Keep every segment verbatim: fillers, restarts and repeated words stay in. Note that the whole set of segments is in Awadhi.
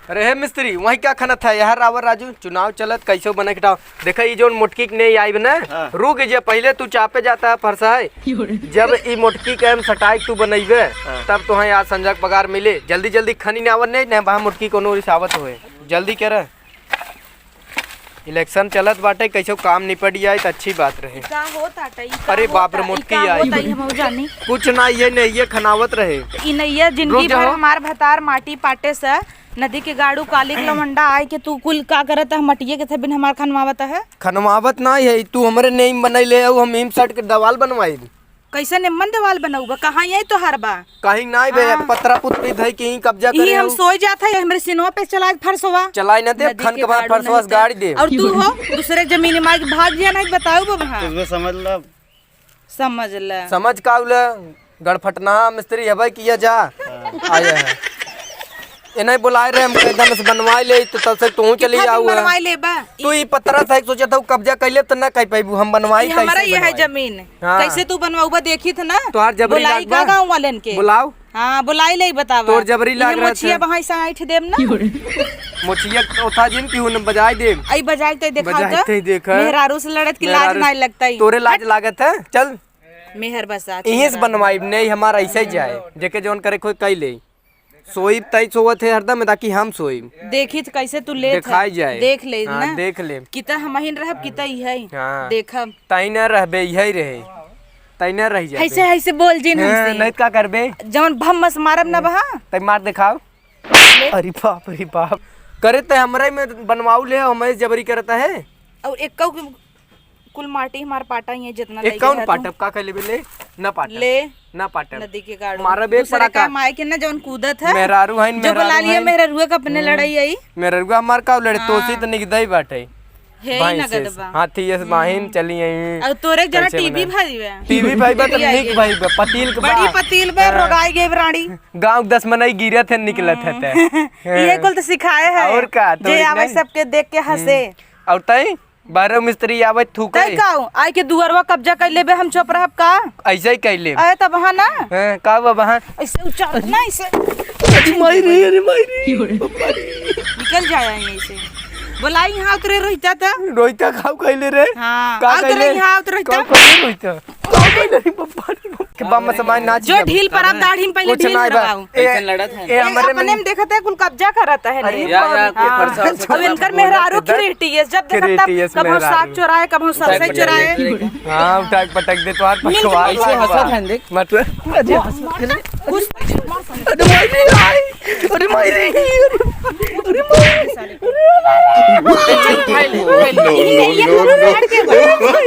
अरे हे मिस्त्री, वहीं का खनत है यार? आवा राजू, चुनाव चलत, कैसे बने के टाव। देखा, ई जोन मोटकी के नहीं आइब ना, हाँ। रुक जे, पहले तू चापे जाता है फरसा है। जब ई मोटकी के हम सटाई तू बनइबे, हाँ। तब तुहें आज संझा के पगार मिले। जल्दी जल्दी खनी ने आवन नहीं, नहीं वहाँ मोटकी कोनो रिसावत होए। जल्दी करे। इलेक्शन चलत बाटे, कैसे काम निपट जाए त अच्छी बात रहे। का होत आटे? ई का अरे बाप रे, होता? ई मोटकी का आई। होता? ई हमहू जानी। कुछ ना, ये नहीं, ये खनावत रहे। ई नैया जिंदगी रुक जाओ। भर हमार भतार माटी पाटे से नदी के गाड़ू काली के लवंडा आए के तू कुल का करत है? मटिये के थे बिन हमार खनवावत है। खनवावत ना है, तू हमरे नेम बनैले हो, हम ईम सट के दवाल बनवाई। कैसे निम्मन देवाल बनउबा? कहाँ यही तोहार बा? कहीं नाई बे, हाँ। पतरा पुतरी धई के ही कब्जा ई करे हम हो। सोई जात है, हमरे सिनवा पे चलाए फरसवा। चलाई न दे, नदी खन के के बाद गाड़ू फरसवा नहीं से गाड़ी दे। और तू हो, दूसरे जमीन में आके भाग गया, नहीं बताऊ बा वहाँ। तुझे समझ ला। समझ ले। समझ का उले, गड़फटना मिस्त्री हबै किया जा। हाँ। आया है। इन्हें बुलाए रहे, हम कहे, "धनुष बनवाई ले," तो तब से तू चली कितना दिन आऊ है। बनवाई लेबा? तू ई पतरा से सोचत हऊ कब्जा कर ले, तो ना कह पाइबू, हम बनवाई ई कैसे हमारा ये है बनवाई? जमीन। हाँ। कैसे तू बनवाऊबा, देखी थ ना? तोहार जबरी बुलाई लाग का बा? गाँव वालन के? बुलाओ। हाँ, बुलाई ले, बतावा। तोर जबरी इहे लाग रहा मोछिया था। बहाई से ऐंठ देम ना। मोछिया ओथा जिन की उन बजाई देम। आई बजाई ते देखाओ बजाई तो। ते देखा। मेहरारू से लड़त की लाज मेहरारू नहीं लगता ही। तोरे लाज हट। लागत है, चल। मेहर बसा के इहें से मेहरारू। बनवाई, नहीं हमारा ऐसे ही जाए, जेके जौन करे कोई कई ले। सोईब तई सोवत है हरदम, ताकि हम सोईब। देखी त कैसे तू लेत है। देखाई जाए। देख ले हाँ, ना। देख ले। किता हमहिन रहब, किता इहै। हाँ। देखब। तई ना रहबे, इहै रहे। तई ना रह जाबे। ऐसे, ऐसे बोल जिन हाँ, हमसे। नहीं त का करबे? जवन भम्मस मारब ना बहा। तई मार देखाओ। ले। अरे बाप रे बाप। करे ते हमरे में बनवाऊ ले, हमें जबरी करता है। और एक कुल माटी हमार पाटा ही है, जितना एक लइके कौन है तू। पाटब? का कह लेबे? ले, ना पाटब। ले। ना पाटब। नदी के गाड़ू। मारब एक दूसरे पड़ाका। का माई के ना जौन कूदत है। मेहरारू हइन, जो मेहरारू बुला लिए हइन। मेहरारुआ के अपने हम्म। लड़ाई आई। मेहरारुआ हमार का लड़े? हाँ। तोसी त निगदई बाटे। हे ही भैंस नगद से, बा। हाथी ये से बाहिन हम्म। चली आई। और तोरे जरा कैसे टीवी बनाए? भाई बा। टीवी भाई बा त टीवी नीक आगे। भाई बा, पतील के बड़ी बा। पतील बा, हाँ। रोगाई गए रानी। गाँव के दस मनई गिरत है, निकलत है ते। हम्म। ये कुल तो सिखाए है। और का, जे तोरी आवे नहीं? सबके देख के हंसे। हम्म। और तई? बारह मिस्त्री आवे थूके। तै का हो? आइ के दुअरवा कब्जा कर लेबे, हम चुप रहब का? ऐसे ही कर लेब। अरे तब हाँ ना। हैं, का बा बहान? ऐसे उचार ना, ऐसे। अरे माई रे, अरे माई रे। निकल जाया यहीं से। बोलाई यहाँ उतरे रोहिता त। रोहिता खाऊ खैले रे। हाँ, का आ उतरे खैले? यहाँ उतरे रोहिता। का खैले रोहिता? का खैले रे बप्पा रे बप्पा? के बम से मार नाच जो गया। ढील पर आप दाढ़ी में पहले कुछ ढील नहीं बा। लगाओ। ए, ऐसन लड़त है। ए, ए, हमरे अपने में में देखत है, कुल कब्जा करत है अरे ने। या, या, के हाँ। फरसा, फरसा अब इनकर लगा मेहरारू बोला। खिरेटी है, जब देखत खिरेटी तब है कभो मेहरारू। साग चोराए, कभो सरसई पटक चोराए। दे। हाँ, उठा के पटक दे, तोहार नींद पटवा। में ऐसे हंसत है, देख। मतलब, अरे, हंसत है। अरे माई रे, अरे माई रे, अरे माई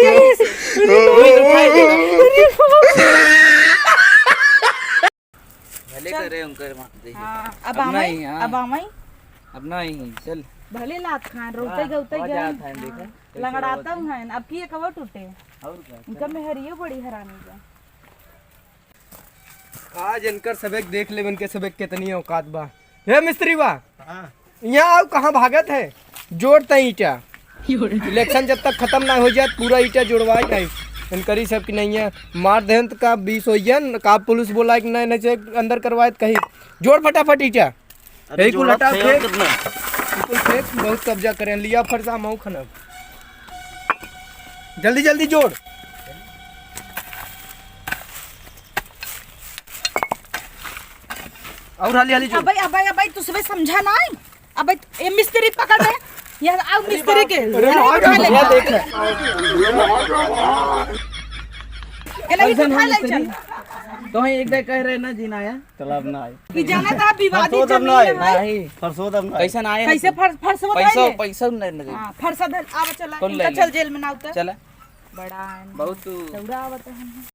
रे। No, no, no, no, no। भले करे उनकर मार दे। हाँ, अब अब आमई, नहीं, हाँ। अब आमई। अब नहीं, चल। भले लात खान, रोते वाह, गौते वाह गए। जात है, देखा, हाँ। कैसे लंगड़ाता रहत है। हूँ, अब की एक वो टूटे। और का? इनका मेहरियो बड़ी हरामी बा। आज इनकर सबक देख लेब, इनके सबक कितनी औकात बा। हे मिस्त्री बा, हाँ। यहाँ आओ, कहाँ भागत है? जोड़ तई ईटा। इलेक्शन जब तक खत्म ना हो जात, पूरा ईटा जोड़वाई नहीं। इनकरी सब की नहीं है, मार देहन त का बीस हो जान, का पुलिस बोला कि नहीं, नहीं से अंदर करवाए त कही। जोड़ फटाफट ईटा। अरे यही कुल जोड़त हटा है फेंक। और कितना? बिल्कुल फेंक, बहुत कब्जा करें, लिया फरसा मऊ खनब। जल्दी जल्दी जोड़। और हाली हाली जोड़। अबे, अबे, अबे, तू सबे समझा नहीं? अबे, ए मिस्त्री पकड़ ले। यहाँ आओ मिस्त्री के। अरे, अरे, भाग, उठा ले। भाग, देख। ए, नहीं, उठा ले, चल। तो हम एक दाई कह रहे ना, जी ना आया। चला अब ना आए। कि जाना था विवादित फरसोद अब ना जमीन आए। है भाई। नहीं। फरसोद अब ना आए। कैसन आए? कैसे फर-, फरसोद पैसा, आए? पैसा नहीं, नहीं। हाँ, फरसोद अब चला। कौन इनका ले चल ले? जेल में ना उतर। चला। बड़ा है। बहुत तू चौड़ा आवत है हम।